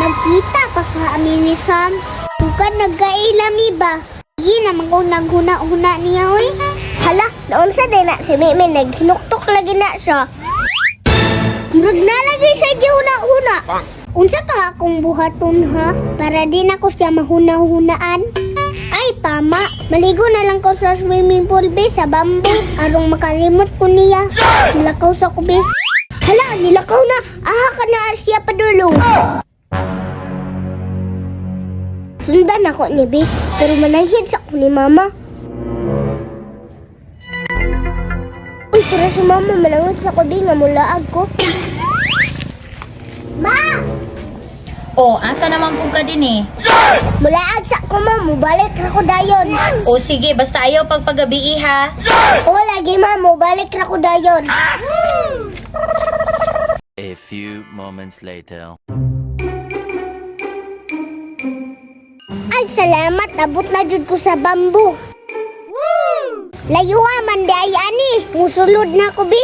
Magkita pa kami ni Sam. Bukan nagkaila mi ba? Sige naman ko naghuna-huna niya, oy. Hala, naunsa din na si Mimi, naghinuktok lagi na siya. Murag nalagi siya gihuna-huna. Unsa ka akong buhaton ha? Para di na ko siya mahuna-hunaan. Ay, tama. Maligo na lang ko sa swimming pool, be, sa bamboo. Arong makalimot ko niya. Nilakaw sa ko, be. Hala, nilakaw na. Aha ka na siya padulong. Sundan ako ni be, pero mananghid sa ko ni mama. Uy, tara si mama, mananghid sa ko, be, nga mulaag ko. Ma! O, asa naman po ka din eh? Mulaag sa ko, ma. Mubalik ra ko dayon. O sige, basta ayaw pagpagabi ha. O, lagi, ma. Mubalik ra ko dayon. A few moments later. Ay, salamat. Abot na jud ko sa bambu. Layuha man di ay ani. Musulod na ko, bi.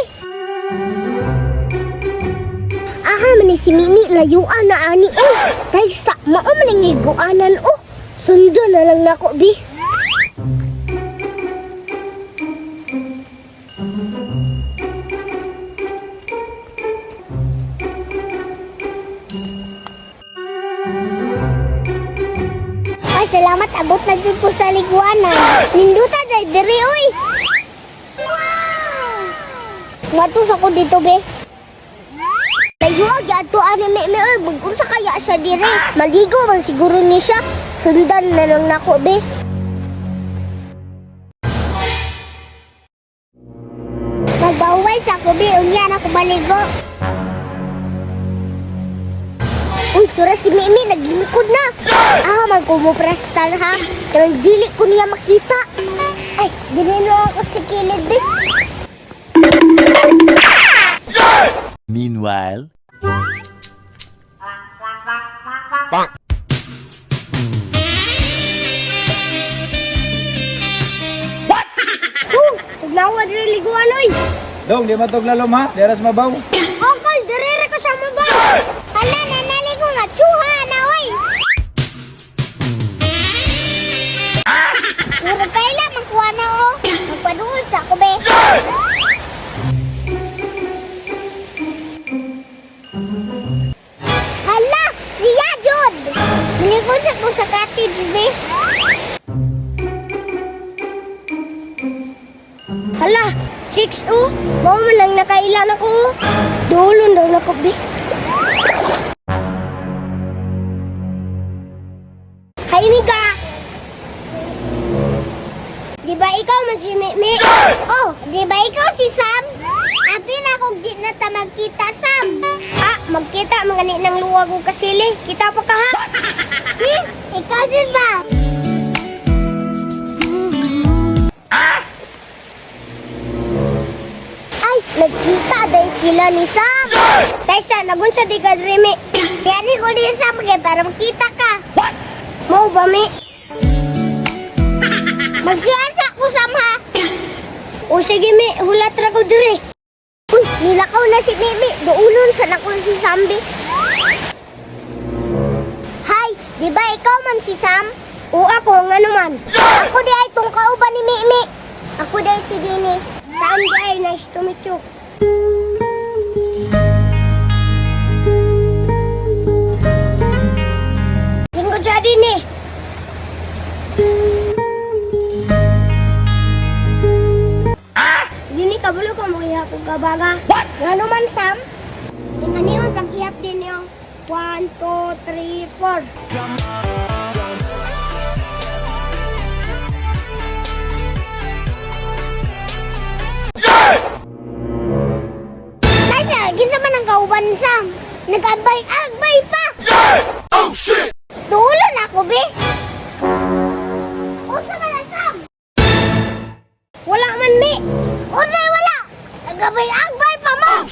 Aha, man ni si Mimi, layuan na ani. Oh, tay sa mao man ang iguanan. Oh, sundo na lang nako, bi. Ay, salamat. Abot na jud ko sa liguanan. Ninduta day diri, oy. Matus ako dito, be. Layuag ato ani Mimi, oy. Mag-unsa kaya siya diri? Maligo man siguro ni siya. Sundan na lang nako, be. Magbaway sa ako, be. Unya na ako maligo. Uy, tura si Mimi, naglingkod na. Ah, magkumuprastan ha. Pero dili ko niya makita. Ay, dinino ako sa kilid, be. Meanwhile. Tugnawa diri liguan, oy. Dong, di matog lalom ha. Deras mabaw. Uncle, diri ko sa maba. Hala, nanali ko nga tsuha na, oy. Puro kaila, magkuha na, oh. Magpaduol sa ako, be. Hala, siya, Jod. Nilikod sa ko sa cottage, be. Hala, chicks, oh. Mao man lang nakailan ako, oh. Dulon daw nako, be. Hi, Mika! Di ba ikaw man si Mimi? Oh, di ba ikaw si Sam? Abi na akong di na ta magkita, Sam. Ah, magkita mga ni ng luwag ug kasili. Kita pa ka ha? Hmm? Ikaw din ba? Ay, nagkita dahil sila ni Sam. Taysa, nagunsa di ka drimi. Biyani ko ni Sam kay para makita ka. What? Mo ba mi? Magsiyasa ko Sam ha. O sige mi, hulat ra ko diri. Uy, nilakaw na si Mimi. Duulon sa nako si Sambi. Hi, di ba ikaw man si Sam? O ako, nga naman. Ako di ay tong kauban ni Mimi. Ako di ay si Dini. Sam di ay, nice to meet you. Lingkod siya din eh. Dini kabulo ko mo ihap og kabaga. What? Ngano man Sam? Tingnan niyo pag ihap din niyo. 1 2 3 4. Tasa, kinsa man ang kauban ni Sam? Nag-abay-abay pa. Oh shit! Dulo na ako, be. Unsa man na Sam? Wala man mi. Unsay wala? Nagabay-agbay pa mo.